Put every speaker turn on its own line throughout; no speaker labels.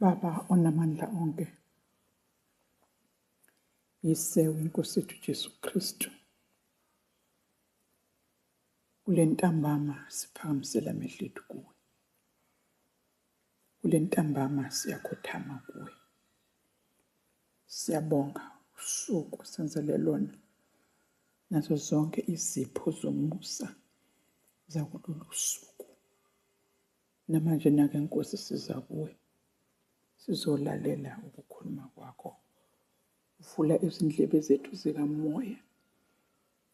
Baba onamandla onke, Yise weNkosi yethu Jesu Kristu, kule ntambama siphakamisela amehlo ethu kuwe. Kule ntambama siyakhothama kuwe. Siyabonga usuku senzele lona nazo zonke izipho zomusa zakulolu suku. Namanje nake Nkosi siza kuwe sizolalela ukukhuluma kwakho. Vula izindlebe zethu zikamoya,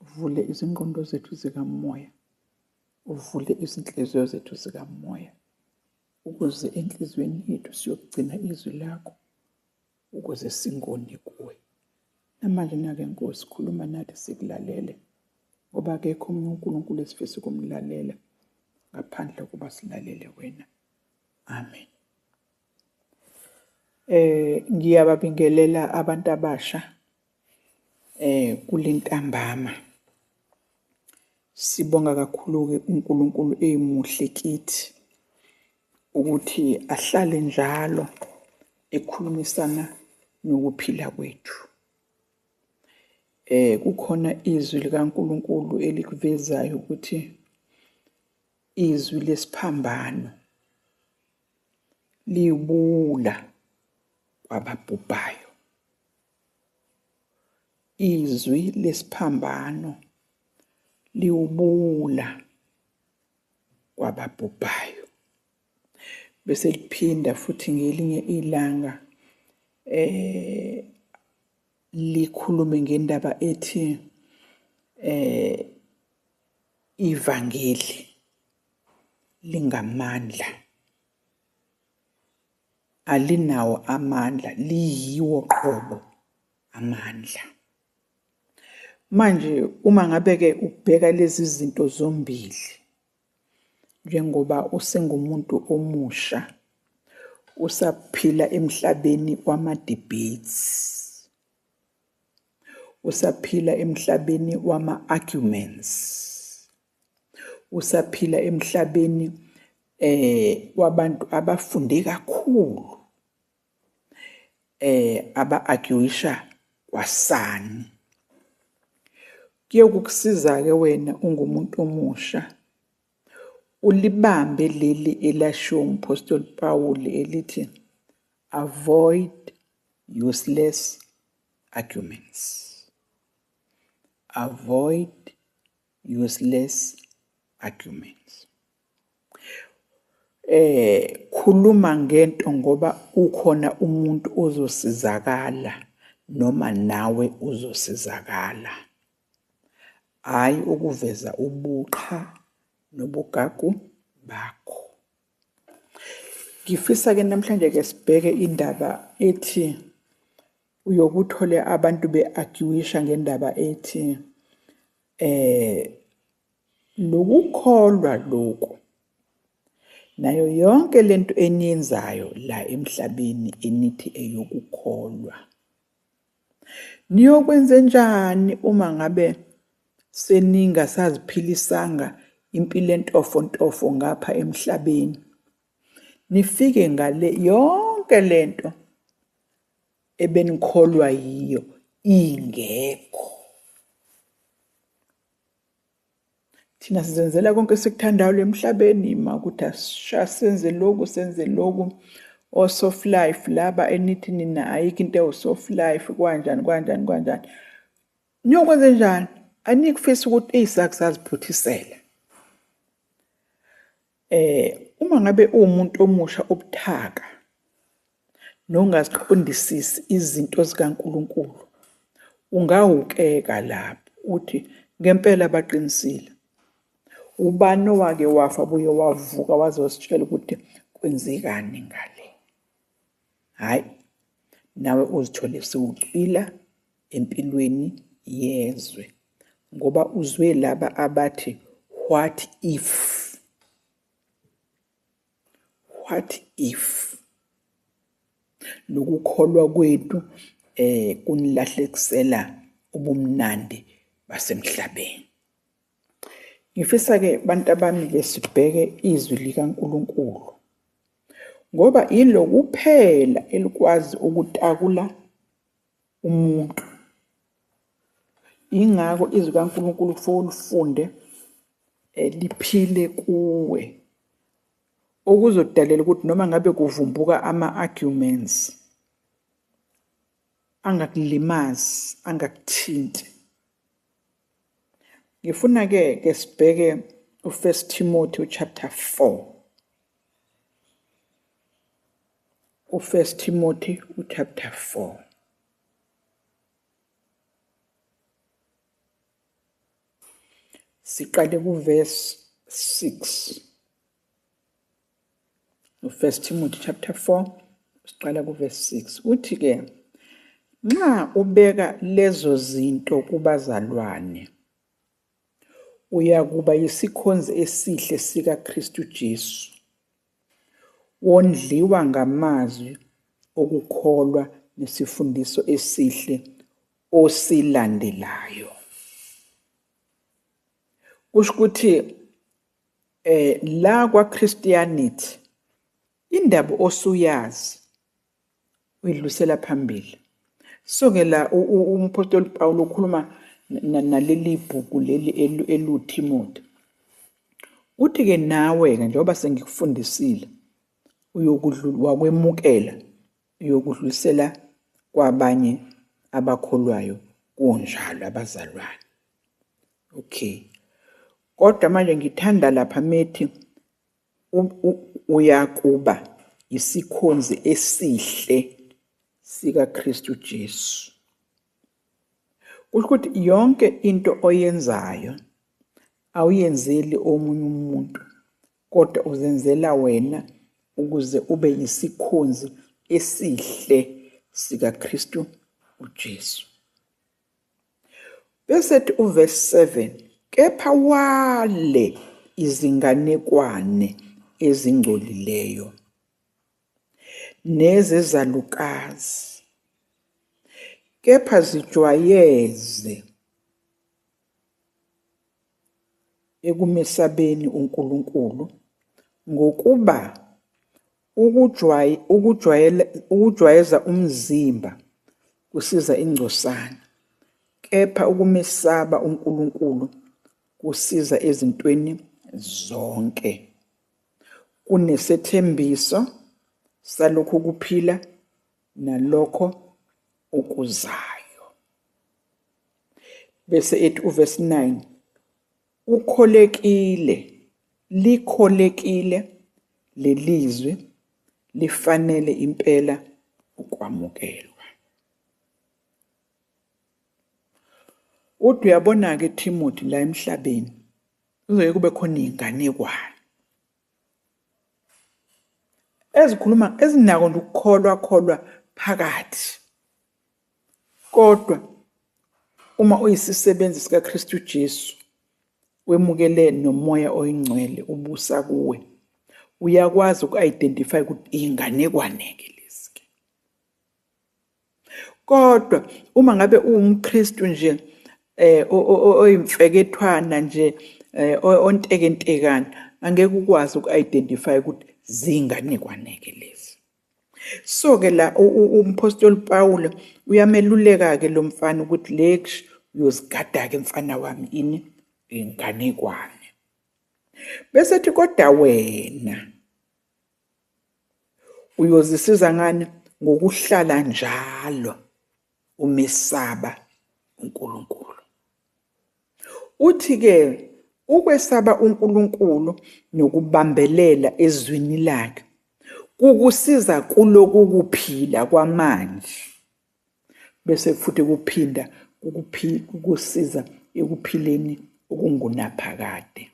uvule izingqondo zethu zikamoya, uvule izinhliziyo zethu zikamoya, ukuze enhliziyweni yethu siyogcina izwi lakho, ukuze singoni kuwe. Namanje nake Nkosi, khuluma nathi sikulalele, ngoba akekho omunye uNkulunkulu esifisa ukumlalela ngaphandle kokuba silalele wena. Amen. Ngiyababingelela abantu abasha kulentambama. Sibonga kakhulu-ke uNkulunkulu emuhle kithi ukuthi ahlale njalo ekhulumisana nokuphila kwethu. Kukhona izwi likaNkulunkulu elikuvezayo ukuthi izwi lesiphambano liwubuwula kwababhubhayo. Izwi lesiphambano liwubuwula kwababhubhayo. Bese liphinda futhi ngelinye ilanga eh likhulume ngendaba ethi eh ivangeli lingamandla alinawo amandla liyiwo qobo amandla. Manje uma ngabe-ke ubheka lezi zinto zombili njengoba usengumuntu omusha usaphila emhlabeni wama-debates, usaphila emhlabeni wama-arguments, usaphila emhlabeni wabantu abafunde kakhulu aba-arguisha kwasani. Kuyokukusiza-ke wena ungumuntu omusha ulibambe leli elashiwo umphostoli Pawuli elithi avoid useless arguments. Avoid useless arguments. Khuluma ngento ngoba ukhona umuntu ozosizakala noma nawe uzosizakala. Hhayi ukuveza ubuqha nobugagu bakho. Ngifisa-ke namhlanje-ke sibheke indaba ethi uyokuthole abantu be-arguisha ngendaba ethi lokukholwa lokhu nayo yonke lento eniyenzayo la emhlabeni enithi eyokukholwa. Niyokwenzenjani uma ngabe seningasaziphilisanga impilo entofontofo ngapha emhlabeni? Nifike ngale yonke lento ebenikholwa yiyo ingekho. Thina sizenzela konke esikuthandayo le emhlabeni ma ukuthi asisha senze lokhu senze lokhu o-soft life laba enithi nina ayikho into ewu-soft life kwanjani kwanjani kwanjani niyokwenze njani anikufisa ukuthi eyisakhe saziphuthisela uma ngabe uwumuntu omusha obuthaka nongaziqondisisi izinto zikaNkulunkulu, ungahukeka lapho uthi ngempela baqinisile. Ubani owake wafa buye wavuka wazositshela ukuthi kwenzekani ngale? Hhayi, nawe uzithole sewucwila empilweni yezwe ngoba uzwe laba abathi what if, what if lokukholwa kwethu kunilahlekisela ubumnandi basemhlabeni. Ngifisa-ke bantu abami ke sibheke izwi likaNkulunkulu. Ngoba ilo kuphela elikwazi ukutakula umuntu. Ingakho izwi kaNkulunkulu kufanele ulifunde liphile kuwe. Okuzodalela ukuthi noma ngabe kuvumbuka ama-arguments angakulimazi, angakuthinti. Ngifuna-ke ke sibheke u-1 Timothy chapter 4. U-1 Timothy chapter 4. Siqale kuverse 6. U-1 Timothy chapter 4 siqala kuverse 6. Uthi ke nxa ubeka lezo zinto kubazalwane uyakuba yisikhonzi esihle sikaKristu Jesu, wondliwa ngamazwi okukholwa nesifundiso esihle osilandelayo. Kusho ukuthi la kwa-Christianity indaba osuyazi uyidlulisela phambili. So ke la umphostoli Pawulo ukhuluma naleli bhuku leli eluTimothy. Uthi ke nawe ke njengoba sengikufundisile uyokudlula wakwemukela uyokudlulisela kwabanye abakholwayo kunjalo abazalwane. Okay. Kodwa manje ngithanda lapha methi uyakuba isikhonzi esihle sikaKristu Jesu. Kusho ukuthi yonke into oyenzayo awuyenzeli omunye umuntu kodwa uzenzela wena ukuze ube yisikhonzi esihle sikaKristu uJesu. Bese ethi uverse 7, kepha wale izinganekwane ezingcolileyo nezezalukazi, kepha zijwayeze ekumesabeni uNkulunkulu, ngokuba ukujwayeza umzimba kusiza ingcosana, kepha ukumesaba uNkulunkulu kusiza ezintweni zonke. Kunesethembiso salokhu kuphila nalokho okuzayo. Bese ethi uverse 9, ukholekile, likholekile lelizwi, lifanele impela ukwamukelwa. Uthi uyabona-ke Timothy la emhlabeni kuzoke kube khona iy'nganekwane ezikhuluma ezinako nje ukukholwa kholwa phakathi, kodwa uma uyisisebenzi sikaKristu Jesu wemukele nomoya oyingcwele ubusa kuwe, uyakwazi uku-identify ukuthi iy'nganekwane-ke lezi ke. Kodwa uma ngabe uwumKristu nje oyimfekethwana nje ontekentekana, angeke ukwazi uku-identify ukuthi zinganekwane-ke lezi. So ke la umphostoli Pawulu uyameluleka ke lo mfana ukuthi leksh uyozigada ke mfana wami ini inganekwane. Bese ethi kodwa wena uyozisiza ngani ngokuhlala njalo umesaba uNkulunkulu. Uthi ke ukwesaba uNkulunkulu nokubambelela ezwini lakhe kukusiza kuloku kuphila kwamanje, bese futhi kuphinda kukusiza ekuphileni okungunaphakade.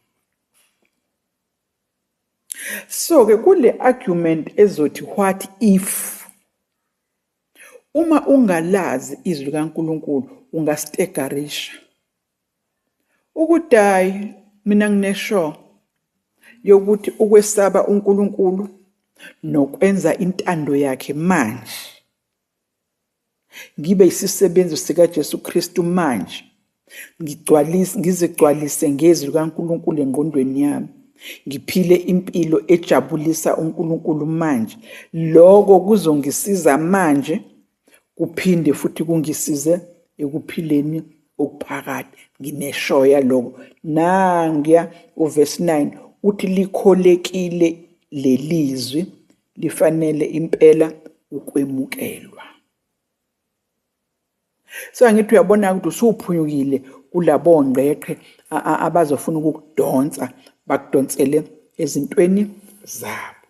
So ke kule argument ezothi what if, uma ungalazi izwi likaNkulunkulu ungastegarisha ukuthi hayi mina nginesure yokuthi ukwesaba uNkulunkulu nokwenza intando yakhe manje, ngibe isisebenzi sikaJesu Kristu manje, ngigcwalise ngizigcwalise ngezwi likaNkulunkulu engqondweni yami, Ngiphile impilo ejabulisa uNkulunkulu manje. Lokho kuzongisiza manje kuphinde futhi kungisize ekuphileni okuphakade. Ngineshoya lokho. Nanguya uverse 9 uthi likholekile lelizwi lifanele impela ukwemukelwa. So angithi uyabona ukuthi usuphunyukile kulabo ngqeqhe abazofuna ukukudonsa bakudonsele ezintweni zabo.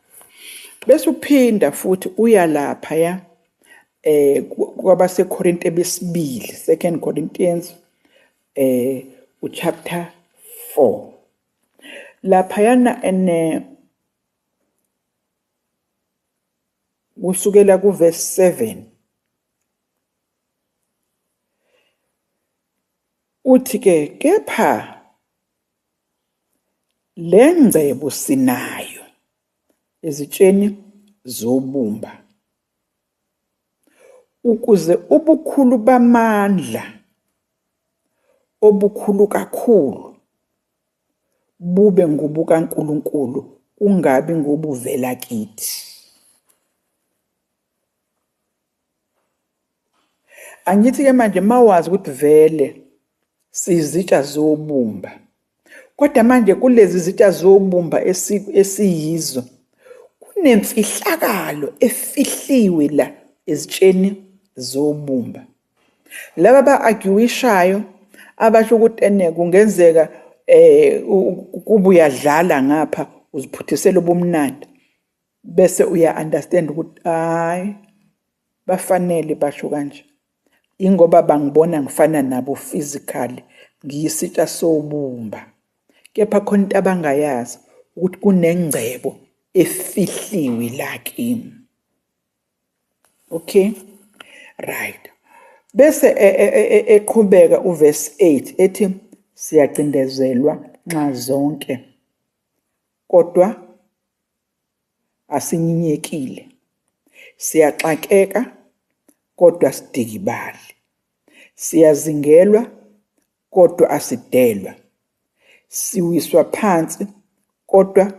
Bese uphinda futhi uya lapha ya kwabaseKorinte besibili, 2 Corinthians uchapter 4. Laphayana ene kusukela kuverse 7 uthi ke kepha le ngcebo sinayo ezitsheni zobumba ukuze ubukhulu bamandla obukhulu kakhulu bube ngobukaNkulunkulu kungabi ngobuvela kithi. Angithi ke manje mawazi ukuthi vele sizitsha zobumba. Kodwa manje kulezi zitsha zobumba esiyizo kunemfihlakalo efihliwe la ezitsheni zobumba. Laba ba-arguishayo abasho ukuthi ene kungenzeka kuba uyadlala ngapha uziphuthisela ubumnandi bese uya understand ukuthi hayi bafanele basho kanje ingoba bangibona ngifana nabo physically ngiyisitsha sobumba kepha khona into abangayazi ukuthi kunengcebo efihliwe la kimi. Okay, right. Bese eqhubeka uverse 8 ethi siyacindezelwa nxa zonke kodwa asinyinyekile, siyaxakeka kodwa sidikibali, siyazingelwa kodwa asidelwa, siwiswa phansi kodwa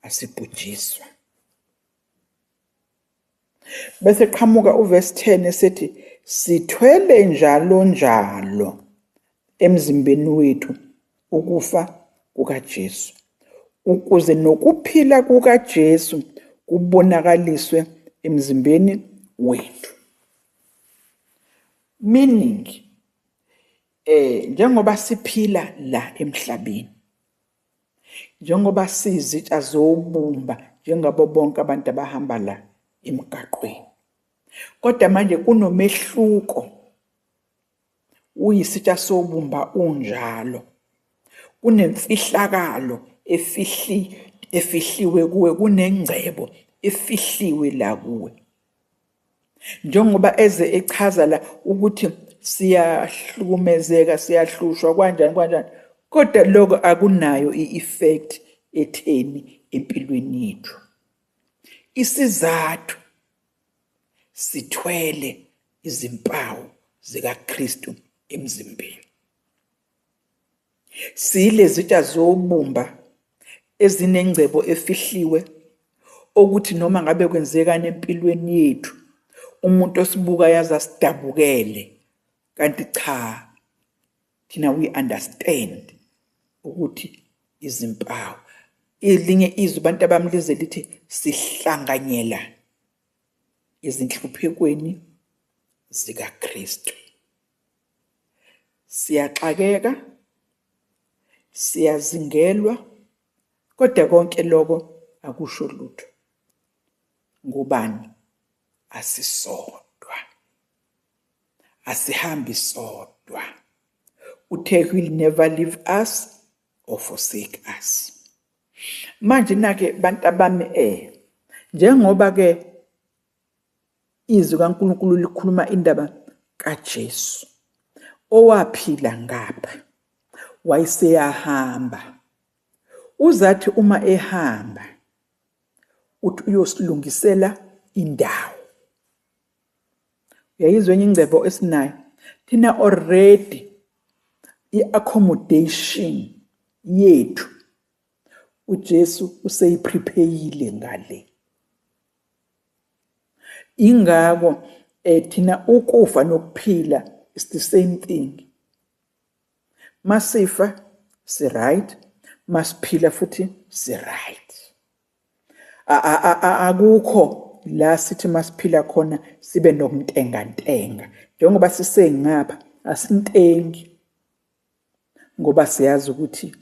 asibhujiswa. Bese qhamuka uverse 10 esethi sithwele njalo njalo emzimbeni wethu ukufa kukaJesu ukuze nokuphila kukaJesu kubonakaliswe emzimbeni wethu. Meaning njengoba siphila la emhlabeni Njengoba siyizitsha zobumba njengabo bonke abantu abahamba la emgaqweni. Kodwa manje kunomehluko. Uyisitsha sobumba unjalo. Kunemfihlakalo efihliwe kuwe, kunengcebo efihliwe la kuwe. Njengoba eze echaza la ukuthi siyahlukumezeka, siyahlushwa kanjani kanjani, kodwa lokho akunayo i-effect etheni empilweni yethu. Isizathu sithwele izimpawu zikaKristu emzimbeni. Siyilezitsha zobumba ezinengcebo efihliwe okuthi noma ngabe kwenzekani empilweni yethu umuntu osibuka yaze asidabukele kanti cha thina we understand ukuthi izimpawu elinye izwi abantu abamlize lithi sihlanganyela ezinhluphekweni zikaKristu. Siyaxakeka, siyazingelwa, kodwa konke lokho akusho lutho. Ngobani? Asisodwa. Asihambi sodwa. Uthe he will never leave us or forsake us. Manje nake bantu abami njengoba ke Izwi kaNkulunkulu likhuluma indaba kaJesu owaphila ngapha wayeseyahamba. Uzathi uma ehamba uthi uyosilungisela indawo. Uyayizwa enye ingcebo esinayo thina already i-accommodation yethu. uJesu useyiprepayile ngale. Ingakho thina ukufa nokuphila is the same thing. Masifa si right, masiphila futhi si right. Akukho la sithi masiphila khona sibe nokuntengantenga. Njengoba sisengapha asintengi ngoba siyazi ukuthi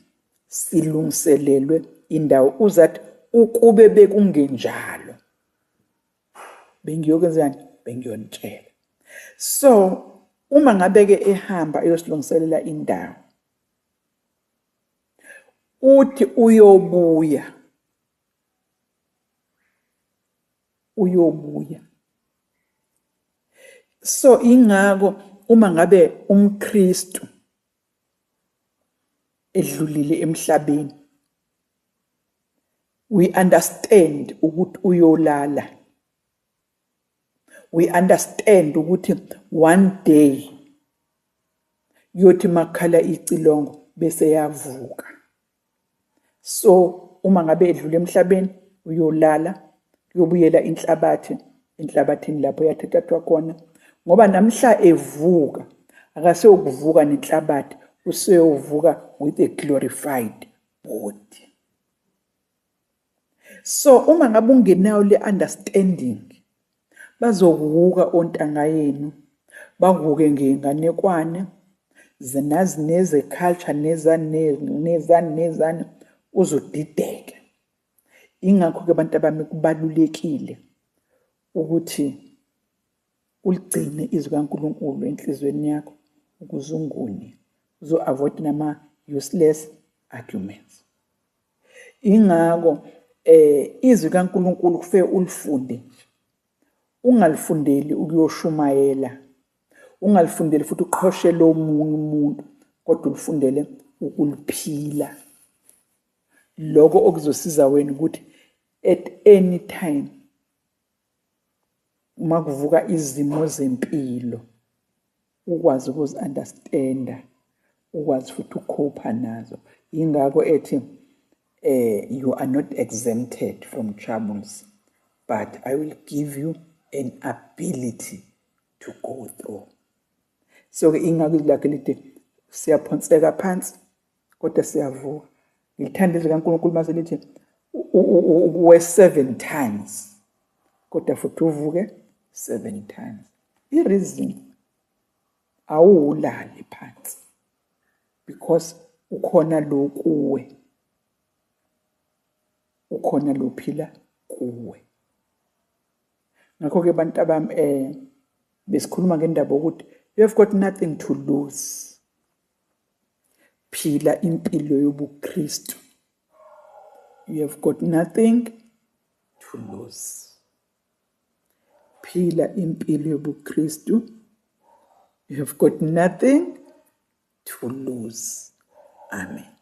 silungiselelwe indawo. Uzathi ukube bekungenjalo bengiyokwenzani? Bengiyonitshela. So uma ngabe ke ehamba eyosilungiselela indawo, uthi uyobuya, uyobuya. So ingakho uma ngabe umKristu edlulile emhlabeni, we understand ukuthi uyolala. We understand ukuthi one day kuyothi makukhala icilongo bese yavuka. So uma ngabe edlule emhlabeni uyolala, kuyobuyela inhlabathi enhlabathini lapho yathathathwa khona, ngoba namhla evuka akaseyokuvuka nenhlabathi, useyovuka with a glorified body. So uma ngabe ungenayo le understanding, bazokuwuka ontanga yenu, bakuwuke ngenganekwane zenazi neze culture nezani nezani nezani, uzodideka. Ingakho ke abantu abami kubalulekile ukuthi uligcine izwi kaNkulunkulu enhliziyweni yakho ukuze ungoni, uzo-avoid nama useless arguments. Ingakho izwi kaNkulunkulu kufanele ulifunde nje, ungalifundeli ukuyoshumayela, ungalifundeli futhi uqhoshele omunye umuntu, kodwa ulifundele ukuliphila. Lokho okuzosiza wena ukuthi at any time uma kuvuka izimo zempilo ukwazi ukuzi-understanda, ukwazi futhi ukukhopha nazo. Yingakho ethi you are not exempted from troubles, but I will give you an ability to go through. So ke ingakho izwi lakhe lithi siyaphonseka phansi kodwa siyavuka. Ngilithanda izwi kaNkulunkulu mase lithi uwe 7 times kodwa futhi uvuke 7 times. I-reason awuwulali phansi because ukhona lo kuwe, ukhona lo phila kuwe. Ngakho ke bantu abami besikhuluma ngendaba ukuthi you have got nothing to lose. Phila impilo yobuKristu. You have got nothing to lose. Phila impilo yobuKristu. You have got nothing to lose. Amen.